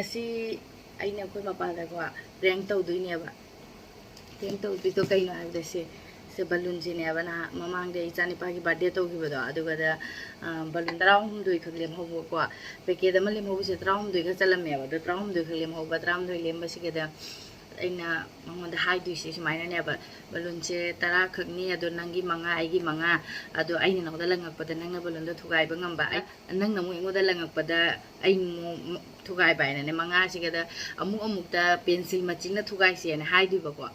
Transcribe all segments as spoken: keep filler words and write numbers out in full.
ꯉꯁꯤ ꯑꯩꯅ ꯑꯩꯈꯣꯏ ꯃꯄꯥꯗꯀꯣ ꯄ꯭ꯔꯦꯡ ꯇꯧꯗꯣꯏꯅꯦꯕ꯫ ꯄ꯭ꯔꯦꯡ ꯇꯧꯗꯣꯏꯗꯣ ꯀꯩꯅꯣ ꯍꯥꯏꯕꯗ ꯁꯦ, ꯁꯦ ꯕꯂꯨꯟꯁꯤꯅꯦꯕ, ꯅꯍꯥꯟ ꯃꯃꯥꯡꯗ ꯏꯆꯥꯅꯤꯄꯥꯒꯤ ꯕꯥꯔꯗꯦ ꯇꯧꯈꯤꯕꯗꯣ, ꯑꯗꯨꯒꯗ ꯕꯂꯨꯟ ꯇꯔꯥꯍꯨꯝꯗꯣꯏ ꯈꯛ ꯂꯦꯝꯍꯧꯕꯀꯣ꯫ ꯄꯦꯀꯦꯠ ꯑꯃ ꯂꯦꯝꯍꯧꯕꯁꯦ ꯇꯔꯥꯍꯨꯝꯗꯣꯏ ꯈꯛ ꯆꯠꯂꯝꯃꯦꯕ꯫ ꯑꯗꯣ ꯇꯔꯥꯍꯨꯝꯗꯣꯏ ꯈꯛ ꯂꯦꯝꯍꯧꯕ, ꯇꯔꯥꯍꯨꯝꯗꯣꯏ ꯂꯦꯝꯕꯁꯤꯒꯗ ꯑꯩꯅ ꯃꯉꯣꯟꯗ ꯍꯥꯏꯗꯣꯏꯁꯦ ꯁꯨꯃꯥꯏꯅꯅꯦꯕ: ꯕꯂꯨꯟꯁꯦ ꯇꯔꯥ ꯈꯛꯅꯤ, ꯑꯗꯣ ꯅꯪꯒꯤ ꯃꯉꯥ, ꯑꯩꯒꯤ ꯃꯉꯥ, ꯑꯗꯣ ꯑꯩꯅ ꯅꯉꯣꯟꯗ ꯂꯪꯉꯛꯄꯗ ꯅꯪꯅ ꯕꯂꯨꯟꯗꯣ ꯊꯨꯒꯥꯏꯕ ꯉꯝꯕ, ꯑꯩ, ꯅꯪꯅ ꯑꯃꯨꯛ ꯑꯩꯉꯣꯟꯗ ꯂꯪꯉꯛꯄꯗ ꯑꯩ ꯑꯃꯨꯛ ꯊꯨꯒꯥꯏꯕ ꯍꯥꯏꯅꯅꯦ, ꯃꯉꯥꯁꯤꯒꯗ ꯑꯃꯨꯛ ꯑꯃꯨꯛꯇ ꯄꯦꯟꯁꯤꯜ ꯃꯆꯤꯟꯅ ꯊꯨꯒꯥꯏꯁꯦꯅ ꯍꯥꯏꯗꯣꯏꯕꯀꯣ꯫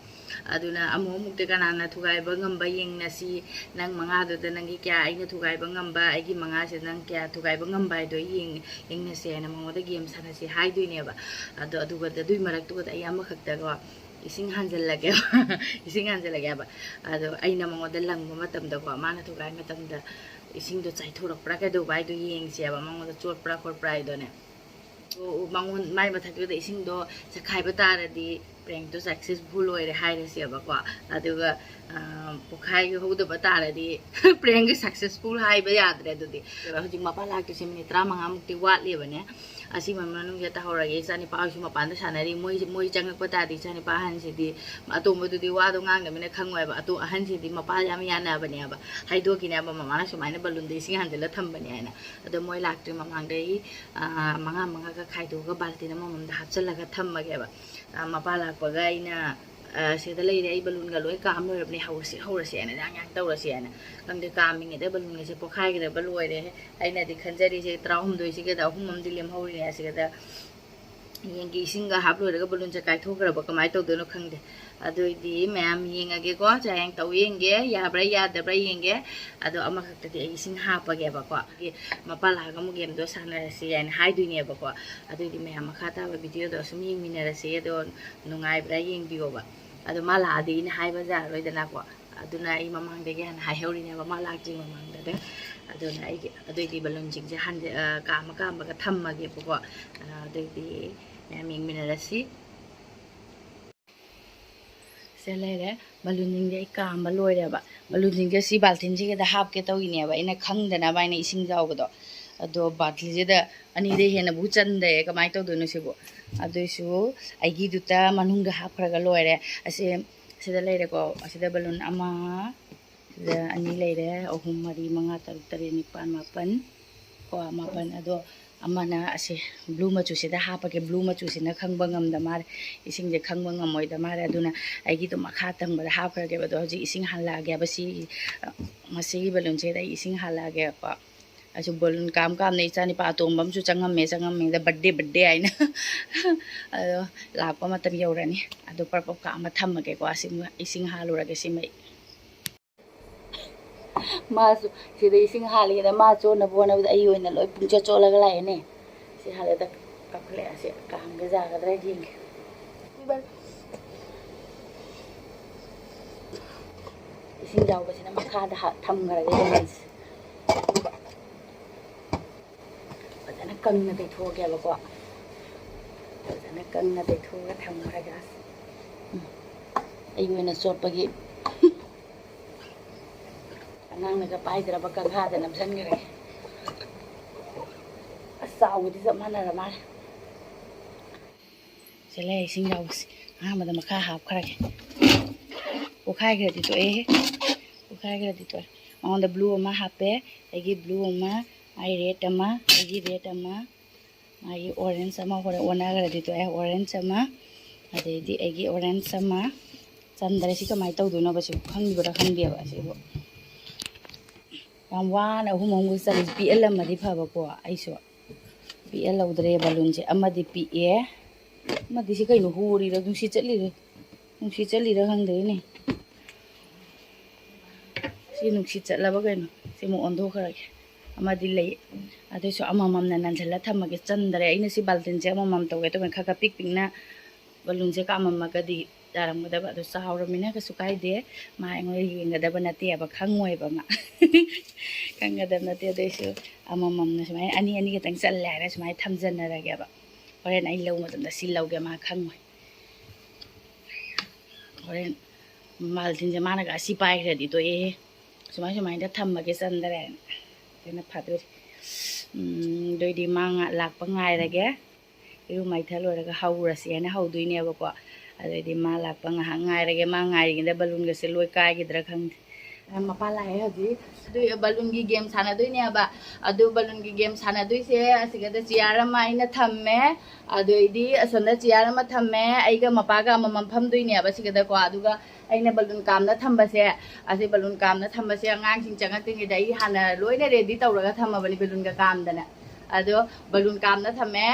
ꯑꯗꯨꯅ ꯑꯃꯨꯛ ꯑꯃꯨꯛꯇ ꯀꯅꯥꯅ ꯊꯨꯒꯥꯏꯕ ꯉꯝꯕ ꯌꯦꯡꯅꯁꯤ꯫ ꯅꯪ ꯃꯉꯥꯗꯨꯗ ꯅꯪꯒꯤ ꯀꯌꯥ, ꯑꯩꯅ ꯊꯨꯒꯥꯏꯕ ꯉꯝꯕ, ꯑꯩꯒꯤ ꯃꯉꯥꯁꯤꯗ ꯅꯪ ꯀꯌꯥ ꯊꯨꯒꯥꯏꯕ ꯉꯝꯕ ꯍꯥꯏꯗꯣ ꯑꯩ ꯌꯦꯡ-, ꯌꯦꯡꯅꯁꯦꯅ ꯃꯉꯣꯟꯗ ꯒꯦꯝ ꯁꯥꯟꯅꯁꯤ ꯍꯥꯏꯗꯣꯏꯅꯦꯕ꯫ ꯑꯗꯣ ꯑꯗꯨꯒ ꯑꯗꯨꯏ ꯃꯔꯛꯇꯨꯒꯗ ꯑꯩ ꯑꯃꯈꯛꯇꯀꯣ ꯏꯁꯤꯡ ꯍꯥꯟꯖꯜꯂꯒꯦꯕ꯫ ꯏꯁꯤꯡ ꯍꯥꯟꯖꯜꯂꯒꯦꯕ꯫ ꯑꯗꯣ ꯑꯩꯅ ꯃꯉꯣꯟꯗ ꯂꯪꯕ ꯃꯇꯝꯗꯀꯣ, ꯃꯥꯅ ꯊꯨꯒꯥꯏ ꯃꯇꯝꯗ ꯏꯁꯤꯡꯗꯣ ꯆꯥꯏꯊꯣꯔꯛꯄ꯭ꯔꯥ ꯀꯩꯗꯧꯕ ꯍꯥꯏꯗꯣ ꯌꯦꯡꯁꯦꯕ, ꯃꯉꯣꯟꯗ ꯆꯣꯠꯄ꯭ꯔꯥ ꯈꯣꯠꯄ꯭ꯔꯥ ꯍꯥꯏꯗꯣꯅꯦ꯫ ꯑꯗꯣ ꯃꯉꯣꯟ-, ꯃꯥꯏ ꯃꯊꯛꯇꯨꯗ ꯏꯁꯤꯡꯗꯣ ꯆꯈꯥꯏꯕ ꯇꯥꯔꯗꯤ ꯄ꯭ꯔꯦꯡꯇꯣ ꯁꯛꯁꯦꯁꯐꯨꯜ ꯑꯣꯏꯔꯦ ꯍꯥꯏꯔꯁꯦꯕꯀꯣ꯫ ꯑꯗꯨꯒ, ꯑ, ꯄꯣꯛꯈꯥꯏꯍꯧꯗꯕ ꯇꯥꯔꯗꯤ ꯄ꯭ꯔꯦꯡꯒ ꯁꯛꯁꯦꯁꯐꯨꯜ ꯍꯥꯏꯕ ꯌꯥꯗ꯭ꯔꯦ ꯑꯗꯨꯗꯤ꯫ ꯍꯧꯖꯤꯛ ꯃꯄꯥ ꯂꯥꯛꯇꯣꯏꯁꯦ ꯃꯤꯅꯤꯠ ꯇꯔꯥꯃꯉꯥꯃꯨꯛꯇꯤ ꯋꯥꯠꯂꯤꯕꯅꯦ꯫ ꯑꯁꯤ ꯃꯅꯨꯡꯁꯤꯗ ꯇꯧꯍꯧꯔꯒꯦ꯫ ꯏꯆꯥꯅꯤꯄꯥ ꯍꯣꯏꯁꯨ ꯃꯄꯥꯟꯗ ꯁꯥꯟꯅꯔꯤ꯫ ꯃꯣꯏ, ꯃꯣꯏ ꯆꯪꯉꯛꯄ ꯇꯥꯔꯗꯤ ꯏꯆꯥꯅꯤꯄꯥ ꯑꯍꯟꯁꯤꯗꯤ, ꯑꯇꯣꯝꯕꯗꯨꯗꯤ ꯋꯥꯗꯣ ꯉꯥꯡꯗꯕꯅꯤꯅ ꯈꯪꯉꯣꯏꯕ꯫ ꯑꯇꯣ-, ꯑꯍꯟꯁꯤꯗꯤ ꯃꯄꯥ ꯌꯥꯝ ꯌꯥꯟꯅꯕꯅꯦꯕ꯫ ꯍꯥꯏꯗꯣꯛꯈꯤꯅꯦꯕ, "ꯃꯃꯥꯅ ꯁꯨꯃꯥꯏꯅ ꯕꯂꯨꯟꯗ ꯏꯁꯤꯡ ꯍꯥꯟꯖꯤꯜꯂ ꯊꯝꯕꯅꯦ" ꯍꯥꯏꯅ꯫ ꯑꯗꯣ ꯃꯣꯏ ꯂꯥꯛꯇ꯭ꯔꯤ ꯃꯃꯥꯡꯗ ꯑꯩ, ꯑ, ꯃꯉꯥ ꯃꯉꯥꯒ ꯈꯥꯏꯗꯣꯛꯑꯒ ꯕꯥꯜꯇꯤꯟ ꯑꯃꯃꯝꯗ ꯍꯥꯞꯆꯤꯜꯂꯒ ꯊꯝꯃꯒꯦꯕ꯫ ꯑ, ꯃꯄꯥ ꯂꯥꯛꯄꯒ ꯑꯩꯅ, ꯑ, "ꯁꯤꯗ ꯂꯩꯔꯦ, ꯑꯩ ꯕꯂꯨꯟꯒ ꯂꯣꯏ ꯀꯥꯝ ꯂꯣꯏꯔꯕꯅꯦ, ꯍꯧꯔꯁꯤ, ꯍꯧꯔꯁꯤ" ꯍꯥꯏꯅ, "ꯌꯥꯡ ꯌꯥꯡ ꯇꯧꯔꯁꯤ" ꯍꯥꯏꯅ꯫ ꯈꯪꯗꯦ, ꯀꯥꯝꯃꯤꯉꯩꯗ ꯕꯂꯨꯟꯒꯁꯦ ꯄꯣꯛꯈꯥꯏꯒꯗꯕ ꯂꯣꯏꯔꯦ꯫ ꯑꯩꯅꯗꯤ ꯈꯟꯖꯔꯤꯁꯦ ꯇꯔꯥꯍꯨꯝꯗꯣꯏꯁꯤꯒꯗ ꯑꯍꯨꯝ ꯑꯃꯗꯤ ꯂꯦꯝꯍꯧꯔꯤꯅꯦ꯫ ꯑꯁꯤꯒꯗ ꯌꯦꯡꯒꯦ, ꯏꯁꯤꯡꯒ ꯍꯥꯞ ꯂꯣꯏꯔꯒ ꯕꯂꯨꯟꯁꯦ ꯀꯥꯏꯊꯣꯛꯈ꯭ꯔꯕ ꯀꯃꯥꯏꯅ ꯇꯧꯗꯣꯏꯅꯣ ꯈꯪꯗꯦ꯫ ꯑꯗꯨꯏꯗꯤ ꯃꯌꯥꯝ ꯌꯦꯡꯉꯒꯦꯀꯣ, ꯆꯥꯌꯦꯡ ꯇꯧ ꯌꯦꯡꯒꯦ, ꯌꯥꯕ꯭ꯔꯥ ꯌꯥꯗꯕ꯭ꯔꯥ ꯌꯦꯡꯒꯦ꯫ ꯑꯗꯣ ꯑꯃꯈꯛꯇꯗꯤ ꯑꯩ ꯏꯁꯤꯡ ꯍꯥꯞꯄꯒꯦꯕꯀꯣ꯫ ꯑꯗꯒꯤ ꯃꯄꯥ ꯂꯥꯛꯑꯒ ꯑꯃꯨꯛ ꯒꯦꯝꯗꯣ ꯁꯥꯟꯅꯔꯁꯤ ꯍꯥꯏꯅ ꯍꯥꯏꯗꯣꯏꯅꯦꯕꯀꯣ꯫ ꯑꯗꯨꯏꯗꯤ ꯃꯌꯥꯝ ꯃꯈꯥ ꯇꯥꯕ ꯚꯤꯗꯤꯑꯣꯗꯣ ꯁꯨꯝ ꯌꯦꯡꯃꯤꯟꯅꯔꯁꯤ꯫ ꯑꯗꯣ ꯅꯨꯡꯉꯥꯏꯕ꯭ꯔꯥ ꯌꯦꯡꯕꯤꯌꯣꯕ꯫ ꯑꯗꯣ ꯃꯥ ꯂꯥꯛꯑꯗꯤ ꯑꯩꯅ ꯍꯥꯏꯕ ꯌꯥꯔꯔꯣꯏꯗꯅꯀꯣ꯫ ꯑꯗꯨꯅ ꯑꯩ ꯃꯃꯥꯡꯗꯒꯤ ꯍꯥꯟꯅ ꯍꯥꯏꯍꯧꯔꯤꯅꯦꯕ, ꯃꯥ ꯂꯥꯛꯇ꯭ꯔꯤ ꯃꯃꯥꯡꯗꯗꯤ꯫ ꯑꯗꯨꯅ ꯑꯩꯒꯤ ꯑꯗꯨꯏꯗꯤ ꯕꯂꯨꯟꯁꯤꯡꯁꯦ ꯍꯟꯖ-, ꯑ, ꯀꯥꯝꯃ ꯀꯥꯝꯃꯒ ꯊꯝꯃꯒꯦꯕꯀꯣ꯫ ꯑ, ꯑꯗꯨꯏꯗꯤ ꯃꯌꯥꯝ ꯌꯦꯡꯃꯤꯟꯅꯔꯁꯤ꯫ ꯁꯦ ꯂꯩꯔꯦ, ꯕꯂꯨꯟꯁꯤꯡꯁꯦ ꯑꯩ ꯀꯥꯝꯕ ꯂꯣꯏꯔꯦꯕ꯫ ꯕꯂꯨꯟꯁꯤꯡꯁꯦ ꯁꯤ ꯕꯥꯜꯇꯤꯟꯁꯤꯒꯗ ꯍꯥꯞꯀꯦ ꯇꯧꯔꯤꯅꯦꯕ, ꯑꯩꯅ ꯈꯪꯗꯅꯕ ꯍꯥꯏꯅ ꯏꯁꯤꯡ ꯌꯥꯎꯕꯗꯣ꯫ ꯑꯗꯣ ꯕꯥꯜꯇꯤꯁꯤꯗ ꯑꯅꯤꯗꯩ ꯍꯦꯟꯅꯕꯨ ꯆꯟꯗꯦ, ꯀꯃꯥꯏꯅ ꯇꯧꯗꯣꯏꯅꯣ ꯁꯤꯕꯨ? ꯑꯗꯨꯏꯁꯨ ꯑꯩꯒꯤꯗꯨꯗ ꯃꯅꯨꯡꯗ ꯍꯥꯞꯈ꯭ꯔꯒ ꯂꯣꯏꯔꯦ꯫ ꯑꯁꯤ ꯁꯤꯗ ꯂꯩꯔꯦꯀꯣ, ꯑꯁꯤꯗ ꯕꯂꯨꯟ ꯑꯃ, ꯁꯤꯗ ꯑꯅꯤ ꯂꯩꯔꯦ, ꯑꯍꯨꯝ, ꯃꯔꯤ, ꯃꯉꯥ, ꯇꯔꯨꯛ, ꯇꯔꯦꯠ, ꯅꯤꯄꯥꯜ, ꯃꯥꯄꯜ ꯀꯣ, ꯃꯥꯄꯜ꯫ ꯑꯗꯣ ꯑꯃꯅ ꯑꯁꯤ ꯕ꯭ꯂꯨ ꯃꯆꯨꯁꯤꯗ ꯍꯥꯞꯄꯒꯦ꯫ ꯕ꯭ꯂꯨ ꯃꯆꯨꯁꯤꯅ ꯈꯪꯕ ꯉꯝꯗ ꯃꯥꯜꯂꯦ, ꯏꯁꯤꯡꯁꯦ ꯈꯪꯕ ꯉꯝꯃꯣꯏꯗ ꯃꯥꯜꯂꯦ꯫ ꯑꯗꯨꯅ ꯑꯩꯒꯤꯗꯣ ꯃꯈꯥ ꯊꯪꯕꯗ ꯍꯥꯞꯈ꯭ꯔꯒꯦꯕ꯫ ꯑꯗꯣ ꯍꯧꯖꯤꯛ ꯏꯁꯤꯡ ꯍꯥꯜꯂꯛꯑꯒꯦꯕ꯫ ꯁꯤ, ꯃꯁꯤꯒꯤ ꯕꯂꯨꯟꯁꯤꯗ ꯑꯩ ꯏꯁꯤꯡ ꯍꯥꯜꯂꯛꯑꯒꯦꯀꯣ꯫ ꯑꯩꯁꯨ ꯕꯣꯂꯨꯟ ꯀꯥꯝ ꯀꯥꯝꯅ ꯏꯆꯥ ꯅꯤꯄꯥ ꯑꯇꯣꯝꯕ ꯑꯃꯁꯨ ꯆꯪꯉꯝꯃꯦ, ꯆꯪꯉꯝꯃꯦꯗ birthday, birthday ꯍꯥꯏꯅ꯫ ꯑꯗꯣ ꯂꯥꯛꯄ ꯃꯇꯝ ꯌꯧꯔꯅꯤ꯫ ꯑꯗꯣ ꯄ꯭ꯔꯞ ꯄ꯭ꯔꯞ ꯀꯥꯝꯃ ꯊꯝꯃꯒꯦꯀꯣ꯫ ꯑꯁꯤ ꯏꯁꯤꯡ ꯍꯥꯜꯂꯨꯔꯒꯦ ꯁꯤꯃꯩ꯫ ꯃꯥꯁꯨ ꯁꯤꯗ ꯏꯁꯤꯡ ꯍꯥꯜꯂꯤꯉꯩꯗ ꯃꯥ ꯆꯣꯠꯅꯕ ꯍꯣꯠꯅꯕꯗ ꯑꯩ ꯑꯣꯏꯅ ꯂꯣꯏ ꯄꯨꯡꯆꯣꯠ ꯆꯣꯠꯂꯒ ꯂꯥꯛꯑꯦꯅꯦ꯫ ꯁꯤ ꯍꯥꯜꯂꯦꯗ ꯀꯥꯈꯠꯂꯛꯑꯦ꯫ ꯑꯁꯤ ꯀꯥꯝꯒ ꯌꯥꯒꯗ꯭ꯔꯥ ꯌꯦꯡꯒꯦ꯫ ꯏꯁꯤꯡ ꯌꯥꯎꯕꯁꯤꯅ ꯃꯈꯥꯗ ꯍꯥ-, ꯊꯝꯈ꯭ꯔꯒꯦ ꯌꯦꯡꯉꯁꯤ꯫ ꯐꯖꯅ ꯀꯪꯅ ꯇꯩꯊꯣꯛꯑꯒꯦꯕꯀꯣ꯫ ꯐꯖꯅ ꯀꯪꯅ ꯇꯩꯊꯣꯛꯑꯒ ꯊꯝꯈ꯭ꯔꯒꯦ꯫ ꯑꯁ, ꯎꯝ, ꯑꯩꯒꯤ ꯑꯣꯏꯅ ꯆꯣꯠꯄꯒꯤ ꯑꯉꯥꯡꯅꯒ ꯄꯥꯏꯗ꯭ꯔꯕ ꯀꯪꯍꯥꯗ ꯅꯝꯁꯤꯟꯈ꯭ꯔꯒꯦ꯫ ꯑꯁ, ꯆꯥꯎꯕꯗꯤ ꯆꯞ ꯃꯥꯟꯅꯔ ꯃꯥꯜꯂꯦ꯫ ꯁꯤ ꯂꯩ ꯏꯁꯤꯡ ꯌꯥꯎꯕꯁꯦ꯫ ꯑꯍꯥꯟꯕꯗ ꯃꯈꯥ ꯍꯥꯞꯈ꯭ꯔꯒꯦ꯫ ꯄꯣꯈꯥꯏꯈ꯭ꯔꯗꯤ ꯇꯣꯛꯑꯦꯍꯦ꯫ ꯄꯣꯈꯥꯏꯈ꯭ꯔꯗꯤ ꯇꯣꯛꯑꯦ꯫ ꯃꯉꯣꯟꯗ blue ꯑꯃ ꯍꯥꯞꯄꯦ꯫ ꯑꯩꯒꯤ blue ꯑꯃ, ꯃꯥꯏ red ꯑꯃ, ꯑꯩꯒꯤ red ꯑꯃ, ꯃꯥꯒꯤ orange ꯑꯃ, ꯍꯣꯔꯦꯟ ꯑꯣꯟꯅꯈ꯭ꯔꯗꯤ ꯇꯣꯛꯑꯦ꯫ Orange ꯑꯃ, ꯑꯗꯩꯗꯤ ꯑꯩꯒꯤ orange ꯑꯃ꯫ ꯆꯟꯗ꯭ꯔꯦ꯫ ꯁꯤ ꯀꯃꯥꯏꯅ ꯇꯧꯗꯣꯏꯅꯣꯕ? ꯁꯤ ꯈꯪꯕ꯭ꯔꯥ ꯈꯪꯗꯦꯕ ꯑꯁꯤꯕꯨ꯫ ꯌꯥꯝ ꯋꯥꯅ ꯑꯍꯨꯝ ꯑꯍꯨꯝꯒ ꯆꯜꯂꯤꯁꯦ꯫ ꯄꯤꯛꯍꯜꯂꯝꯃꯗꯤ ꯐꯕꯀꯣ ꯑꯩꯁꯨ꯫ ꯄꯤꯛꯍꯜꯍꯧꯗ꯭ꯔꯦ ꯕꯂꯨꯟꯁꯦ꯫ ꯑꯃꯗꯤ ꯄꯤꯛꯑꯦ꯫ ꯑꯃꯗꯤ ꯁꯤ ꯀꯩꯅꯣ, ꯍꯣꯔꯤꯔ ꯅꯨꯡꯁꯤꯠ ꯆꯠꯂꯤꯔ? ꯅꯨꯡꯁꯤꯠ ꯆꯠꯂꯤꯔ ꯈꯪꯗꯦꯅꯦ꯫ ꯁꯤ ꯅꯨꯡꯁꯤꯠ ꯆꯠꯂꯕ ꯀꯩꯅꯣ? ꯁꯤ ꯑꯃꯨꯛ ꯑꯣꯟꯊꯣꯛꯈ꯭ꯔꯒꯦ꯫ ꯑꯃꯗꯤ ꯂꯩ꯫ ꯑꯗꯨꯏꯁꯨ ꯑꯃꯃꯝꯅ ꯅꯟꯁꯤꯜꯂ ꯊꯝꯃꯒꯦ꯫ ꯆꯟꯗ꯭ꯔꯦ꯫ ꯑꯩꯅ ꯁꯤ ꯕꯥꯜꯇꯤꯟꯁꯦ ꯑꯃꯃꯝ ꯇꯧꯒꯦ ꯇꯧꯕꯅꯤ꯫ ꯈꯔ ꯈꯔ ꯄꯤꯛ ꯄꯤꯛꯅ ꯕꯂꯨꯟꯁꯦ ꯀꯥꯝꯃꯝꯃꯒꯗꯤ ꯌꯥꯔꯝꯒꯗꯕ꯫ ꯑꯗꯣ ꯆꯥꯎꯔꯃꯤꯅ ꯀꯩꯁꯨ ꯀꯥꯏꯗꯦ꯫ ꯃꯥ ꯑꯩꯉꯣꯟꯗ ꯌꯦꯡꯒꯗꯕ ꯅꯠꯇꯦꯕ, ꯈꯪꯉꯣꯏꯕ ꯃꯥ꯫ ꯈꯪꯒꯗꯕ ꯅꯠꯇꯦ꯫ ꯑꯗꯨꯏꯁꯨ ꯑꯃꯃꯝꯅ ꯁꯨꯃꯥꯏꯅ ꯑꯅꯤ ꯑꯅꯤ ꯈꯛꯇꯪ ꯆꯜꯂꯦ ꯍꯥꯏꯔ ꯁꯨꯃꯥꯏꯅ ꯊꯝꯖꯟꯅꯔꯒꯦꯕ꯫ ꯍꯣꯔꯦꯟ ꯑꯩ ꯂꯧꯕ ꯃꯇꯝꯗ ꯁꯤ ꯂꯧꯒꯦ ꯃꯥ ꯈꯪꯉꯣꯏ꯫ ꯍꯣꯔꯦꯟ ꯕꯥꯜꯇꯤꯟꯁꯦ ꯃꯥꯅꯒ ꯑꯁꯤ ꯄꯥꯏꯈ꯭ꯔꯗꯤ ꯇꯣꯛꯑꯦꯍꯦ꯫ ꯁꯨꯃꯥꯏ ꯁꯨꯃꯥꯏꯅ ꯊꯝꯃꯒꯦ ꯆꯟꯗ꯭ꯔꯦꯅ꯫ ꯑꯗꯨꯅ ꯐꯗꯣꯏꯅꯤ꯫ ꯎꯝ, ꯑꯗꯨꯑꯣꯏꯗꯤ ꯃꯥ ꯉꯥ-, ꯂꯥꯛꯄ ꯉꯥꯏꯔꯒꯦ꯫ ꯏꯔꯨ ꯃꯥꯏꯊ ꯂꯣꯏꯔꯒ ꯍꯧꯔꯁꯦꯅ ꯍꯧꯗꯣꯏꯅꯦꯕꯀꯣ꯫ ꯑꯗꯨꯑꯣꯏꯗꯤ ꯃꯥ ꯂꯥꯛꯄ ꯉꯥꯏꯍꯥꯛ ꯉꯥꯏꯔꯒꯦ꯫ ꯃꯥ ꯉꯥꯏꯔꯤꯉꯩꯗ ꯕꯂꯨꯟꯒꯁꯦ ꯂꯣꯏ ꯀꯥꯏꯒꯤꯗ꯭ꯔꯥ ꯈꯪꯗꯦ꯫ ꯑ, ꯃꯄꯥ ꯂꯥꯛꯑꯦ ꯍꯧꯖꯤꯛ꯫ ꯑꯗꯨ ꯕꯂꯨꯟꯒꯤ ꯒꯦꯝ ꯁꯥꯟꯅꯗꯣꯏꯅꯦꯕ꯫ ꯑꯗꯨ ꯕꯂꯨꯟꯒꯤ ꯒꯦꯝ ꯁꯥꯟꯅꯗꯣꯏꯁꯦ ꯑꯁꯤꯒꯗ ꯆꯤꯌꯥꯔ ꯑꯃ ꯑꯩꯅ ꯊꯝꯃꯦ꯫ ꯑꯗꯨꯑꯣꯏꯗꯤ ꯑꯁꯣꯝꯗ ꯆꯤꯌꯥꯔ ꯑꯃ ꯊꯝꯃꯦ꯫ ꯑꯩꯒ ꯃꯄꯥꯒ ꯑꯃꯃꯝ ꯐꯝꯗꯣꯏꯅꯦꯕ ꯁꯤꯒꯗꯀꯣ꯫ ꯑꯗꯨꯒ ꯑꯩꯅ ꯕꯂꯨꯟ ꯀꯥꯝꯅ ꯊꯝꯕꯁꯦ, ꯑꯁꯤ ꯕꯂꯨꯟ ꯀꯥꯝꯅ ꯊꯝꯕꯁꯦ ꯑꯉꯥꯡꯁꯤꯡ ꯆꯪꯉꯛꯇ꯭ꯔꯤꯉꯩꯗ ꯑꯩ ꯍꯥꯟꯅ ꯂꯣꯏꯅ ꯔꯦꯗꯤ ꯇꯧꯔꯒ ꯊꯝꯃꯕꯅꯤ ꯕꯂꯨꯟꯒ ꯀꯥꯝꯗꯅ꯫ ꯑꯗꯣ ꯕꯂꯨꯟ ꯀꯥꯝꯅ ꯊꯝꯃꯦ꯫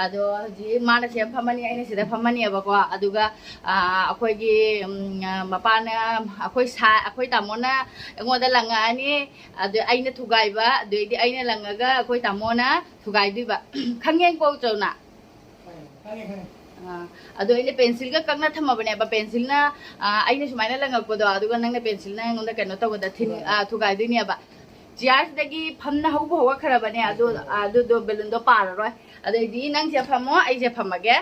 ꯑꯗꯣ ꯍꯧꯖꯤꯛ ꯃꯥꯅ ꯁꯤꯗ ꯐꯝꯃꯅꯤ, ꯑꯩꯅ ꯁꯤꯗ ꯐꯝꯃꯅꯦꯕꯀꯣ꯫ ꯑꯗꯨꯒ, ꯑ, ꯑꯩꯈꯣꯏꯒꯤ, ꯎꯝ, ꯑ, ꯃꯄꯥꯅ ꯑꯩꯈꯣꯏ ꯁꯥ-, ꯑꯩꯈꯣꯏ ꯇꯥꯃꯣꯅ ꯑꯩꯉꯣꯟꯗ ꯂꯪꯉꯛꯑꯅꯤ꯫ ꯑꯗꯨ ꯑꯩꯅ ꯊꯨꯒꯥꯏꯕ, ꯑꯗꯨꯏꯗꯤ ꯑꯩꯅ ꯂꯪꯉꯒ ꯑꯩꯈꯣꯏ ꯇꯥꯃꯣꯅ ꯊꯨꯒꯥꯏꯗꯣꯏꯕ꯫ ꯈꯪꯉꯦꯀꯣ ꯆꯧꯅ? ꯈꯪꯉꯦ, ꯈꯪꯉꯦ꯫ ꯑꯥ, ꯑꯗꯣ ꯑꯩꯅ ꯄꯦꯟꯁꯤꯜꯒ ꯀꯛꯅ ꯊꯝꯃꯕꯅꯦꯕ꯫ ꯄꯦꯟꯁꯤꯜꯅ, ꯑꯥ, ꯑꯩꯅ ꯁꯨꯃꯥꯏꯅ ꯂꯪꯉꯛꯄꯗꯣ, ꯑꯗꯨꯒ ꯅꯪꯅ ꯄꯦꯟꯁꯤꯜꯅ ꯑꯩꯉꯣꯟꯗ ꯀꯩꯅꯣ ꯇꯧꯕꯗ ꯊꯤꯟ-, ꯑꯥ, ꯊꯨꯒꯥꯏꯗꯣꯏꯅꯦꯕ꯫ ꯆꯤꯌꯥꯔꯁꯤꯗꯒꯤ ꯐꯝꯅ ꯍꯧꯕ ꯍꯧꯔꯛꯈ꯭ꯔꯕꯅꯦ꯫ ꯑꯗꯨ, ꯑꯗꯨꯗꯣ ꯕꯦꯂꯨꯟꯗꯣ ꯄꯥꯔꯔꯣꯏ꯫ ꯑꯗꯩꯗꯤ ꯅꯪꯁꯦ ꯐꯝꯃꯣ, ꯑꯩꯁꯦ ꯐꯝꯃꯒꯦ꯫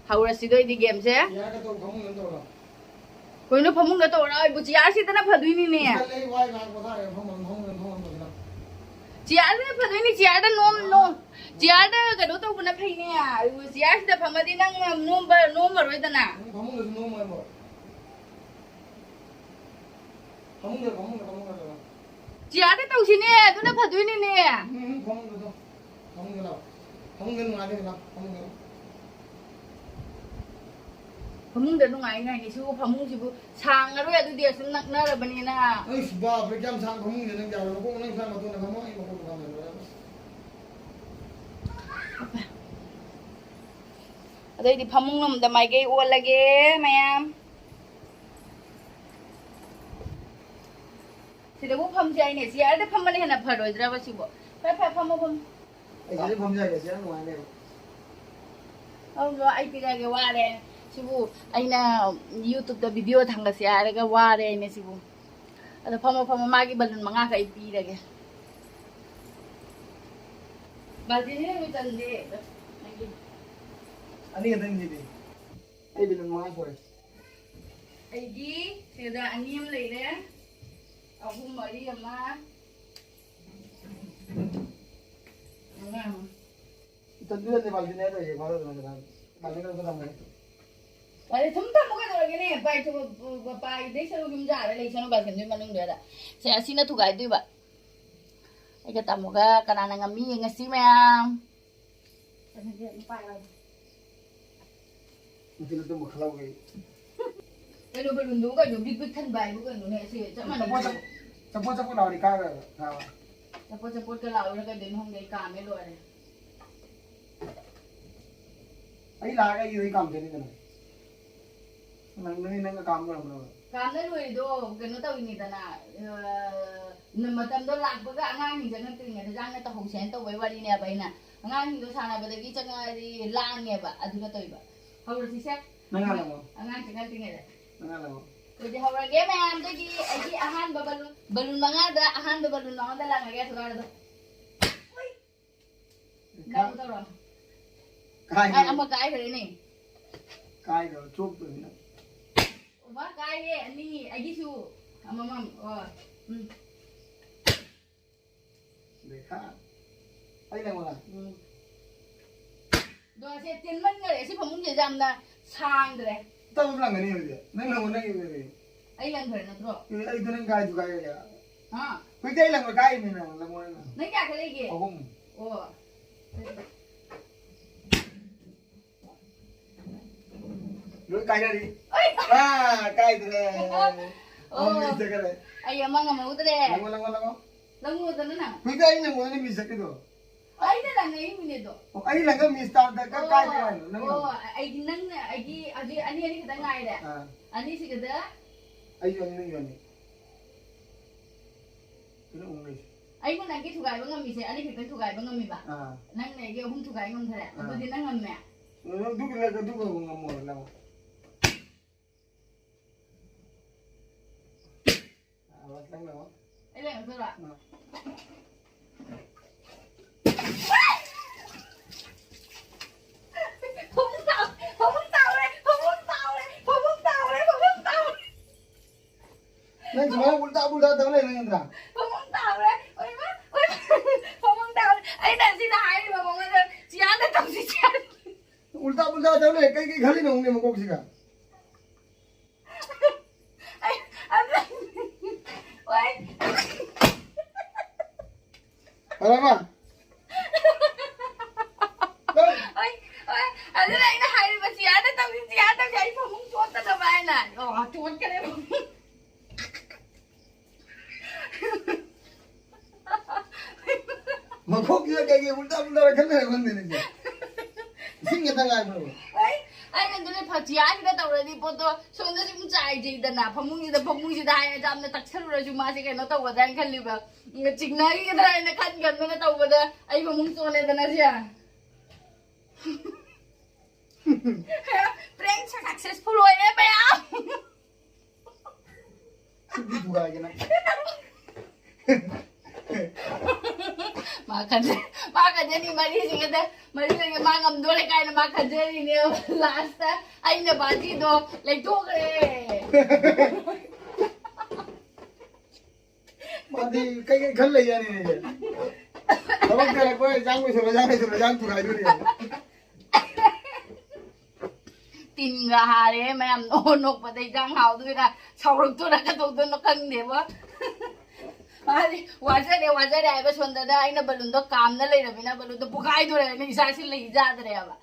ꯍꯧꯔꯁꯤꯗꯣ ꯑꯩꯗꯤ ꯒꯦꯝꯁꯦ꯫ ꯆꯤꯌꯥꯔꯒ ꯇꯧ, ꯐꯃꯨꯡꯗ ꯇꯧꯔꯣ꯫ ꯀꯩꯅꯣ ꯐꯃꯨꯡꯗ ꯇꯧꯔ? ꯑꯩꯕꯨ ꯆꯤꯌꯥꯔꯁꯤꯗꯅ ꯐꯗꯣꯏꯅꯤꯅꯦ꯫ ꯏꯁ, ꯑꯩ ꯋꯥꯏ ꯉꯥꯡꯕ ꯊꯥꯔꯦ, ꯐꯃꯨꯡ, ꯐꯃꯨꯡꯗ, ꯐꯃꯨꯡꯗ ꯇꯧꯁꯤꯔ? ꯆꯤꯌꯥꯔꯁꯤꯅ ꯐꯗꯣꯏꯅꯤ, ꯆꯤꯌꯥꯔꯗ ꯅꯣꯝ, ꯅꯣꯝ꯫ ꯆꯤꯌꯥꯔꯗ ꯀꯩꯅꯣ ꯇꯧꯕꯅ ꯐꯩꯅꯦ꯫ ꯆꯤꯌꯥꯔꯁꯤꯗ ꯐꯝꯃꯗꯤ ꯅꯪ ꯅꯣꯝꯕ, ꯅꯣꯝꯃꯔꯣꯏꯗꯅ꯫ ꯎꯝ, ꯐꯃꯨꯡꯗꯁꯨ ꯅꯣꯝꯃꯣꯏ ꯑꯃꯨꯛ꯫ ꯐꯃꯨꯡꯗ, ꯐꯃꯨꯡꯗ, ꯐꯃꯨꯡꯗ ꯇꯧꯔꯣ꯫ ꯆꯤꯌꯥꯔꯗ ꯇꯧꯁꯤꯅꯦ, ꯑꯗꯨꯅ ꯐꯗꯣꯏꯅꯤꯅꯦ꯫ ꯎꯝ, ꯎꯝ, ꯐꯃꯨꯡꯗ ꯇꯧ꯫ ꯐꯃꯨꯡꯗ ꯂꯥꯛꯑꯣ꯫ ꯐꯃꯨꯡꯗ ꯅꯨꯡꯉꯥꯏꯗꯣꯏꯅꯤ, ꯂꯥꯛꯑꯣ꯫ ꯐꯃꯨꯡꯗ꯫ ꯐꯃꯨꯡꯗ ꯅꯨꯡꯉꯥꯏꯅꯤ ꯍꯥꯏꯅꯤ꯫ ꯁꯤꯕꯨ ꯐꯃꯨꯡꯁꯤꯕꯨ ꯁꯥꯡꯉꯔꯣꯏ, ꯑꯗꯨꯗꯤ ꯑꯁꯨꯝ ꯅꯛꯅꯔꯕꯅꯤꯅ꯫ ꯑꯩꯁ, ꯕꯥꯞ ꯔꯦ, ꯀꯌꯥꯝ ꯁꯥꯡ ꯐꯃꯨꯡꯗ ꯅꯪ ꯌꯥꯔꯣꯏ꯫ ꯅꯀꯣꯛ ꯅꯪ ꯁ꯭ꯋꯥꯏ ꯃꯇꯣꯟꯗ ꯐꯝꯃꯣ, ꯑꯩ ꯃꯀꯣꯛꯇ ꯐꯝꯃꯒꯦ꯫ ꯑꯗꯩꯗꯤ ꯐꯃꯨꯡ ꯂꯣꯝꯗ ꯃꯥꯏꯀꯩ ꯑꯣꯜꯂꯒꯦ, ꯃꯌꯥꯝ꯫ ꯁꯤꯗꯕꯨ ꯐꯝꯁꯦ ꯍꯥꯏꯅꯦ꯫ ꯆꯤꯌꯔꯗ ꯐꯝꯕꯅ ꯍꯦꯟꯅ ꯐꯔꯣꯏꯗ꯭ꯔꯕ ꯁꯤꯕꯣ? ꯐꯔꯦ, ꯐꯔꯦ, ꯐꯝꯃꯣ, ꯐꯝꯃꯣ꯫ ꯑꯩ ꯁꯤꯗ ꯐꯝꯖꯔꯒꯦ, ꯁꯤꯗ ꯅꯨꯡꯉꯥꯏꯅꯦꯕ꯫ ꯐꯝꯃꯣ, ꯑꯩ ꯄꯤꯔꯛꯑꯒꯦ, ꯋꯥꯔꯦ꯫ ꯁꯤꯕꯨ ꯑꯩꯅ YouTube-ꯇ video ꯊꯥꯡꯒꯠꯁꯦ ꯍꯥꯏꯔꯒ ꯋꯥꯔꯦ ꯍꯥꯏꯅꯦ ꯁꯤꯕꯨ꯫ ꯑꯗꯣ ꯐꯝꯃꯣ, ꯐꯝꯃꯣ, ꯃꯥꯒꯤ ꯕꯂꯨꯟ ꯃꯉꯥꯈꯛ ꯑꯩ ꯄꯤꯔꯒꯦ꯫ ꯕꯥꯜꯇꯤꯟꯁꯦ ꯂꯣꯏ ꯆꯟꯗꯦ꯫ ꯅꯪꯒꯤ꯫ ꯑꯅꯤ ꯈꯛꯇꯪꯁꯤꯗꯤ꯫ ꯑꯩ ꯕꯂꯨꯟ ꯃꯉꯥ ꯁꯨꯔꯦ꯫ ꯑꯩꯒꯤ ꯁꯤꯗ ꯑꯅꯤ ꯑꯃ ꯂꯩꯔꯦ꯫ ꯑꯍꯨꯝ, ꯃꯔꯤ ꯑꯃ꯫ ꯏꯊꯟꯗꯨꯗꯗꯤ ꯕꯥꯜꯀꯅꯤꯗ ꯂꯩꯌꯦ, ꯐꯥꯗꯔ ꯑꯗꯨꯃꯥꯏꯅ ꯕꯥꯜꯀꯅꯤꯗ ꯊꯝꯃꯦ꯫ ꯑꯗꯩ ꯊꯨꯝ ꯊꯝꯃꯨ ꯀꯩꯗꯧꯔꯒꯦꯅꯦ? ꯄꯥꯏꯊꯣꯛ-, ꯄꯥꯏꯗꯩ ꯁꯔꯨꯛ ꯌꯨꯝ ꯖꯥꯔ ꯂꯩꯁꯅꯨ ꯕꯥꯜꯀꯅꯤ ꯃꯅꯨꯡꯗꯨꯗ꯫ ꯁꯦ, ꯑꯁꯤꯅ ꯊꯨꯒꯥꯏꯗꯣꯏꯕ꯫ ꯑꯩꯒ ꯇꯥꯃꯣꯒ ꯀꯅꯥꯅ ꯉꯝꯃꯤ ꯌꯦꯡꯉꯁꯤ ꯃꯌꯥꯝ꯫ ꯅꯨꯡꯊꯤꯜ ꯑꯗꯨꯝꯕ ꯈꯜꯍꯧꯒꯦ ꯑꯩ꯫ ꯀꯩꯅꯣ ꯕꯂꯨꯟꯗꯨꯕꯨ ꯀꯩꯅꯣ ꯕꯤꯛ ꯕꯤꯛ ꯊꯟꯕ ꯍꯥꯏꯕꯨ ꯀꯩꯅꯣꯅꯦ? ꯑꯁꯤ ꯆꯞ ꯃꯥꯟꯅꯩ꯫ ꯆꯄꯣꯠ ꯆꯄꯣꯠ, ꯆꯄꯣꯠ ꯆꯄꯣꯠ ꯂꯥꯎꯔꯤ ꯀꯥꯏꯔ ꯊꯥꯕ꯫ ꯆꯄꯣꯠ ꯆꯄꯣꯠꯀ ꯂꯥꯎꯔ ꯀꯩꯗꯣꯏꯅꯣ ꯈꯪꯗꯦ, ꯑꯩ ꯀꯥꯝꯃꯦ ꯂꯣꯏꯔꯦ꯫ ꯑꯩ ꯂꯥꯛꯑꯒ ꯑꯩ ꯀꯥꯝꯗꯣꯏꯅꯤꯗꯅ꯫ ꯅꯪ, ꯅꯪ, ꯅꯪꯒ ꯀꯥꯝ ꯂꯣꯏꯔꯝꯕ꯭ꯔꯣ? ꯀꯥꯝꯅ ꯂꯣꯏꯔꯤꯗꯣ ꯀꯩꯅꯣ ꯇꯧꯔꯤꯅꯤꯗꯅ, ꯑ, ꯃꯇꯝꯗꯣ ꯂꯥꯛꯄꯒ ꯑꯉꯥꯡꯁꯤꯡ ꯆꯪꯉꯛꯇ꯭ꯔꯤꯉꯩꯗ ꯂꯥꯡꯅ ꯇꯧꯍꯧꯁꯦꯅ ꯇꯧꯕꯩ ꯋꯥꯔꯤꯅꯦꯕ ꯑꯩꯅ꯫ ꯑꯉꯥꯡꯁꯤꯡꯗꯣ ꯁꯥꯟꯅꯕꯗꯒꯤ ꯆꯪꯉꯛꯑꯗꯤ ꯂꯥꯡꯉꯦꯕ, ꯑꯗꯨꯅ ꯇꯧꯔꯤꯕ꯫ ꯍꯧꯔꯁꯤꯁꯦ꯫ ꯅꯪ ꯍꯥꯟꯅ ꯍꯧꯔꯣ꯫ ꯑꯉꯥꯡ ꯆꯪꯉꯛꯇ꯭ꯔꯤꯉꯩꯗ꯫ ꯅꯪ ꯍꯥꯟꯅ ꯍꯧꯔꯣ꯫ ꯑꯗꯨꯗꯤ ꯍꯧꯔꯒꯦ ꯃꯌꯥꯝꯗꯒꯤ ꯑꯩꯒꯤ ꯑꯍꯥꯟꯕ ꯕꯂꯨꯟ, ꯕꯂꯨꯟ ꯃꯉꯥꯗ ꯑꯍꯥꯟꯕ ꯕꯂꯨꯟ ꯃꯉꯥꯗ ꯂꯥꯡꯉꯒꯦ ꯊꯣꯔꯛꯑꯣ꯫ ꯅꯪ ꯇꯧꯔꯣ꯫ ꯀꯥꯏꯗꯅꯣ? ꯑꯩ ꯑꯃ ꯀꯥꯏꯈ꯭ꯔꯦꯅꯦ꯫ ꯀꯥꯏꯗꯅꯣ? ꯆꯣꯞꯇꯣꯏꯅꯤ ꯅꯪ꯫ ꯃꯥ ꯀꯥꯏꯔꯦ ꯑꯅꯤ, ꯑꯩꯒꯤꯁꯨ ꯑꯃꯃꯝ꯫ ꯑꯣ꯫ ꯎꯝ꯫ ꯂꯩꯈꯥ꯫ ꯑꯩ ꯅꯪꯉꯣꯟꯗ꯫ ꯎꯝ꯫ ꯑꯗꯣ ꯑꯁꯤ ꯇꯦꯟꯃꯟꯈꯔꯦ꯫ ꯑꯁꯤ ꯐꯃꯨꯡꯁꯦ ꯌꯥꯝꯅ ꯁꯥꯡꯗ꯭ꯔꯦ꯫ ꯇꯞ ꯇꯞ ꯂꯪꯒꯅꯤ ꯍꯧꯖꯤꯛ꯫ ꯅꯪ ꯂꯪꯉꯣ, ꯅꯪ ꯌꯦꯡꯉꯣ꯫ ꯑꯩ ꯂꯪꯈ꯭ꯔꯦ ꯅꯠꯇ꯭ꯔꯣ? ꯑꯦ, ꯑꯩꯗꯣ ꯅꯪ ꯀꯥꯏꯗꯨ ꯀꯥꯏꯔꯒꯦ? ꯍꯥ? ꯍꯧꯖꯤꯛꯇꯤ ꯑꯩ ꯂꯪꯉꯣꯏ ꯀꯥꯏꯔꯤꯅꯦ ꯅꯪ, ꯂꯪꯉꯣꯏ ꯅꯪ꯫ ꯅꯪ ꯀꯌꯥ ꯈꯛ ꯂꯩꯒꯦ? ꯑꯍꯨꯝ꯫ ꯑꯣ꯫ ꯂꯣꯏ ꯀꯥꯏꯅꯔꯤ꯫ ꯑꯩ ꯑꯥ, ꯀꯥꯏꯗ꯭ꯔꯦ꯫ ꯑꯣ꯫ ꯑꯃꯨꯛ ꯃꯤꯁ ꯆꯠꯈ꯭ꯔꯦ꯫ ꯑꯩ ꯑꯃ ꯉꯝꯍꯧꯗ꯭ꯔꯦ꯫ ꯂꯪꯉꯣ, ꯂꯪꯉꯣ, ꯂꯪꯉꯣ꯫ ꯂꯪꯉꯣꯗꯅ ꯅꯪ꯫ ꯍꯧꯖꯤꯛꯇꯤ ꯑꯩ ꯂꯪꯉꯣꯏꯅꯦ ꯃꯤꯁ ꯆꯠꯈꯤꯗꯣ꯫ ꯑꯩꯅ ꯂꯪꯉꯛꯏꯅꯤꯅꯦ ꯑꯗꯣ꯫ ꯑꯣ, ꯑꯩ ꯂꯪꯉ ꯃꯤꯁ ꯇꯥꯕꯗ ꯀ-, ꯑꯣ, ꯀꯥꯏꯗ꯭ꯔꯦ ꯍꯥꯏꯅꯣ? ꯅꯪ ꯑꯣ, ꯂꯪꯉꯣ꯫ ꯑꯩꯗꯤ ꯅꯪꯅ, ꯑꯩꯗꯤ ꯍꯧꯖꯤꯛ ꯑꯅꯤ, ꯑꯅꯤ ꯈꯛꯇ ꯉꯥꯏꯔꯦ꯫ ꯑꯥ꯫ ꯑꯅꯤꯁꯤꯒꯗ ꯑꯩꯁꯨ ꯑꯅꯤ, ꯅꯪꯁꯨ ꯑꯅꯤ꯫ ꯀꯩꯅꯣ ꯑꯃꯨꯛ ꯂꯩꯁꯦ꯫ ꯑꯩꯅ ꯅꯪꯒꯤ ꯊꯨꯒꯥꯏꯕ ꯉꯝꯃꯤꯁꯦ ꯑꯅꯤ ꯈꯛꯇꯪ ꯊꯨꯒꯥꯏꯕ ꯉꯝꯃꯤꯕ꯫ ꯑꯥ꯫ ꯅꯪꯅ ꯑꯩꯒꯤ ꯑꯍꯨꯝ ꯊꯨꯒꯥꯏ ꯉꯝꯈ꯭ꯔꯦ꯫ ꯑꯥ꯫ ꯑꯗꯨꯗꯤ ꯅꯪ ꯉꯝꯃꯦ꯫ ꯑꯗꯨ, ꯑꯗꯨꯒꯤ ꯂꯩ-, ꯑꯗꯨꯒ ꯑꯃꯨꯛ ꯉꯝꯃꯣ, ꯂꯪꯉꯣ꯫ ꯑꯥ, ꯅꯪ ꯂꯪꯉꯣ꯫ ꯑꯩ ꯂꯪꯉꯛꯇꯣꯏꯔꯣ? ꯑꯥ꯫ ꯐꯃꯨꯡ ꯇꯥꯎ-, ꯐꯃꯨꯡ ꯇꯥꯎꯔꯦ, ꯐꯃꯨꯡ ꯇꯥꯎꯔꯦ, ꯐꯃꯨꯡ ꯇꯥꯎꯔꯦ, ꯐꯃꯨꯡ ꯇꯥꯎꯔꯦ꯫ ꯅꯪ ꯁꯨꯃꯥꯏꯅ ꯎꯜꯇꯥ ꯄꯨꯜꯇꯥ ꯇꯧ ꯂꯩ ꯅꯪ ꯅꯠꯇ꯭ꯔꯥ? ꯐꯃꯨꯡ ꯇꯥꯎꯔꯦ, ꯑꯣꯏꯃꯥ, ꯑꯣꯏꯃꯥ, ꯐꯃꯨꯡ ꯇꯥꯎꯔꯦ꯫ ꯑꯩꯅ ꯁꯤꯗ ꯍꯧꯖꯤꯛꯁꯦ꯫ ꯎꯜꯇꯥ ꯄꯨꯜꯇꯥ ꯇꯧ ꯂꯩ꯫ ꯀꯩ ꯀꯩ ꯈꯜꯂꯤꯅꯣ ꯈꯪꯗꯦ ꯃꯀꯣꯛꯁꯤꯒ꯫ ꯑꯩ, ꯑꯗꯨ, ꯍꯣꯏ꯫ ꯐꯔꯕ? ꯍꯣꯏ, ꯍꯣꯏ꯫ ꯑꯗꯨꯅ ꯑꯩꯅ ꯍꯥꯏꯔꯤꯕ, ꯆꯤꯌꯥꯔꯗ ꯇꯧꯁꯤ, ꯆꯤꯌꯥꯔꯗ ꯇꯧꯁꯤ, ꯑꯩ ꯐꯃꯨꯡ ꯆꯣꯠꯇꯅꯕ ꯍꯥꯏꯅ꯫ ꯑꯣ, ꯆꯣꯠꯈ꯭ꯔꯦ ꯐꯃꯨꯡ꯫ ꯃꯈꯣꯛꯁꯤꯗ ꯀꯩꯀꯩ ꯎꯜꯇꯥ ꯄꯨꯜꯇꯥ ꯈꯟ ꯂꯩꯔꯦ ꯈꯪꯗꯦꯅꯦ ꯁꯦ꯫ ꯏꯁꯤꯡ ꯈꯛꯇ ꯉꯥꯏꯕ꯭ꯔꯕ? ꯑꯩ, ꯑꯩꯅ ꯑꯗꯨꯅꯦ ꯐꯇꯤꯌꯥꯁꯤꯗ ꯇꯧꯔꯗꯤ ꯄꯣꯠꯇꯣ ꯁꯣꯝꯗ ꯁꯨꯝ ꯆꯥꯏꯖꯩꯗꯅ, ꯐꯃꯨꯡꯁꯤꯗ, ꯐꯃꯨꯡꯁꯤꯗ ꯍꯥꯏꯔ ꯌꯥꯝꯅ ꯇꯛꯁꯜꯂꯨꯔꯁꯨ ꯃꯥꯁꯦ ꯀꯩꯅꯣ ꯇꯧꯒꯗ꯭ꯔꯥ ꯍꯥꯏꯅ ꯈꯜꯂꯤꯕ꯫ ꯆꯤꯡꯅꯈꯤꯒꯗ꯭ꯔꯥ ꯍꯥꯏꯅ ꯈꯟ ꯈꯟꯗꯅ ꯇꯧꯕꯗ ꯑꯩ ꯐꯃꯨꯡ ꯆꯣꯠꯂꯦꯗꯅ ꯁꯦ꯫ Prank successful ꯑꯣꯏꯔꯦ ꯃꯌꯥꯝ꯫ ꯁꯤꯗꯤ ꯊꯨꯒꯥꯏꯒꯦ ꯅꯪ꯫ ꯃꯥ ꯈꯟꯖ-, ꯃꯥ ꯈꯟꯖꯅꯤ ꯃꯔꯤꯁꯤꯒꯗ, ꯃꯔꯤꯁꯤꯒ ꯃꯥ ꯉꯝꯗꯣꯔꯦ ꯀꯥꯏꯅ ꯃꯥ ꯈꯟꯖꯔꯤꯅꯦ꯫ Last ꯑꯩꯅ ꯕꯥꯖꯤꯗꯣ ꯂꯩꯊꯣꯛꯈ꯭ꯔꯦ꯫ ꯃꯥꯗꯤ ꯀꯩꯀꯩ ꯈꯜ ꯂꯩꯖꯥꯠꯅꯤꯅꯦ꯫ ꯊꯕꯛ ꯇꯧꯔꯛꯄ ꯏꯟꯖꯥꯡ ꯂꯣꯏꯁꯜꯂꯣ, ꯏꯟꯖꯥꯡ ꯂꯣꯏꯁꯜꯂꯣ, ꯏꯟꯖꯥꯡ ꯊꯨꯒꯥꯏꯗꯣꯔꯦ꯫ ꯇꯤꯟꯒ ꯍꯥꯔꯦ ꯃꯌꯥꯝ ꯅꯣꯛ-, ꯅꯣꯛꯄꯗ ꯏꯟꯖꯥꯡ ꯍꯥꯎꯗꯣꯏꯔꯥ ꯁꯥꯎꯔꯛꯇꯣꯏꯔꯥ ꯀꯩꯗꯧꯗꯣꯏꯅꯣ ꯈꯪꯗꯦꯕꯣ꯫ ꯃꯥꯗꯤ ꯋꯥꯖꯔꯦ, ꯋꯥꯖꯔꯦ ꯍꯥꯏꯕ ꯁꯣꯝꯗꯗ ꯑꯩꯅ ꯕꯂꯨꯟꯗꯣ ꯀꯥꯝꯅ ꯂꯩꯔꯕꯅꯤꯅ ꯕꯂꯨꯟꯗꯣ ꯄꯣꯈꯥꯏꯗꯣꯔꯦ ꯍꯥꯏꯅ ꯏꯆꯥꯁꯤ ꯂꯩ ꯆꯥꯗ꯭ꯔꯦꯕ꯫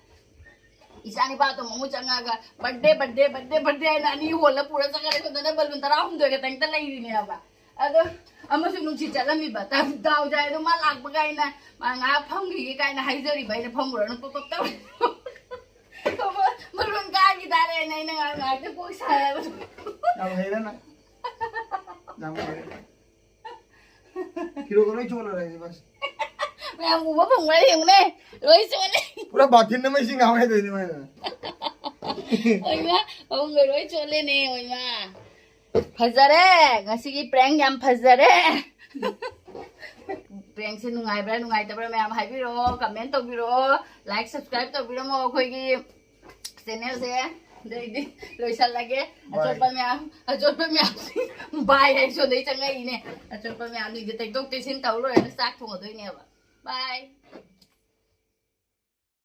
ꯏꯆꯥ ꯅꯤꯄꯥꯗꯣ ꯃꯃꯨꯠ ꯆꯪꯉꯒ birthday, birthday, birthday, birthday ꯍꯥꯏꯅ ꯑꯅꯤ ꯍꯣꯜꯂ ꯄꯨꯔ ꯆꯠꯈ꯭ꯔꯦ꯫ ꯁꯣꯝꯗꯅ ꯕꯂꯨꯟ ꯇꯔꯥꯍꯨꯝꯗꯣꯏ ꯈꯛꯇꯪꯇ ꯂꯩꯔꯤꯅꯦꯕ꯫ ꯑꯗꯣ ꯑꯃꯁꯨ ꯅꯨꯡꯁꯤꯠ ꯆꯠꯂꯝꯃꯤꯕ꯫ ꯗꯥꯎ ꯗꯥꯎꯁꯦ ꯍꯥꯏꯗꯣ ꯃꯥ ꯂꯥꯛꯄ ꯀꯥꯏꯅ ꯃꯥ ꯉꯥꯏꯍꯥꯛ ꯐꯝꯈꯤꯒꯦ ꯀꯥꯏꯅ ꯍꯥꯏꯖꯔꯤꯕ꯫ ꯑꯩꯅ ꯐꯝꯃꯨꯔꯅꯨ ꯄꯞ ꯄꯞ ꯇꯧꯔꯦ꯫ ꯕꯂꯨꯟ ꯀꯥꯈꯤ ꯇꯥꯔꯦꯅ ꯑꯩꯅ ꯉꯥꯏꯍꯥꯛ ꯉꯥꯏꯍꯥꯛꯇ ꯀꯣꯛ ꯁꯥꯏ ꯍꯥꯏꯕꯗꯣ꯫ ꯌꯥꯝ ꯍꯩꯔꯦ ꯅꯪ꯫ ꯌꯥꯝ ꯍꯩꯔꯦ꯫ ꯐꯤꯔꯣꯜꯒ ꯂꯣꯏ ꯆꯣꯠꯂꯨꯔꯦ ꯑꯩꯗꯤ ꯕꯁ꯫ ꯃꯌꯥꯝ ꯎꯕ ꯐꯪꯕ꯭ꯔꯥ ꯌꯦꯡꯉꯨꯅꯦ꯫ ꯂꯣꯏ ꯆꯣꯠꯂꯦ꯫ ꯄꯨꯔꯥ ꯕꯥꯇꯤꯟ ꯑꯃ ꯏꯁꯤꯡ ꯍꯥꯞꯄ ꯍꯥꯏꯗꯣꯏꯅꯤ ꯃꯣꯏꯅ꯫ ꯑꯣꯏꯃꯥ, ꯐꯃꯨꯡꯒ ꯂꯣꯏ ꯆꯣꯠꯂꯦꯅꯦ, ꯑꯣꯏꯃꯥ꯫ ꯐꯖꯔꯦ, ꯉꯁꯤꯒꯤ prank ꯌꯥꯝ ꯐꯖꯔꯦ꯫ Prankꯁꯦ ꯅꯨꯡꯉꯥꯏꯕ꯭ꯔꯥ ꯅꯨꯡꯉꯥꯏꯇꯕ꯭ꯔꯥ ꯃꯌꯥꯝ ꯍꯥꯏꯕꯤꯔꯛꯑꯣ, comment ꯇꯧꯕꯤꯔꯛꯑꯣ, like, subscribe ꯇꯧꯕꯤꯔꯝꯃꯣ ꯑꯩꯈꯣꯏꯒꯤ channelꯁꯦ꯫ ꯑꯗꯩꯗꯤ ꯂꯣꯏꯁꯜꯂꯒꯦ꯫ Bye꯫ ꯑꯆꯣꯠꯄ ꯃꯌꯥꯝ, ꯑꯆꯣꯠꯄ ꯃꯌꯥꯝ꯫ Bye ꯍꯥꯏ ꯁꯣꯝꯗꯩ ꯆꯪꯉꯛꯏꯅꯦ꯫ ꯑꯆꯣꯠꯄ ꯃꯌꯥꯝꯁꯤꯡꯁꯦ ꯇꯩꯊꯣꯛ ꯇꯩꯁꯤꯟ ꯇꯧ ꯂꯣꯏꯔꯒ ꯆꯥꯛ ꯊꯣꯡꯉꯗꯣꯏꯅꯦꯕ꯫ Bye꯫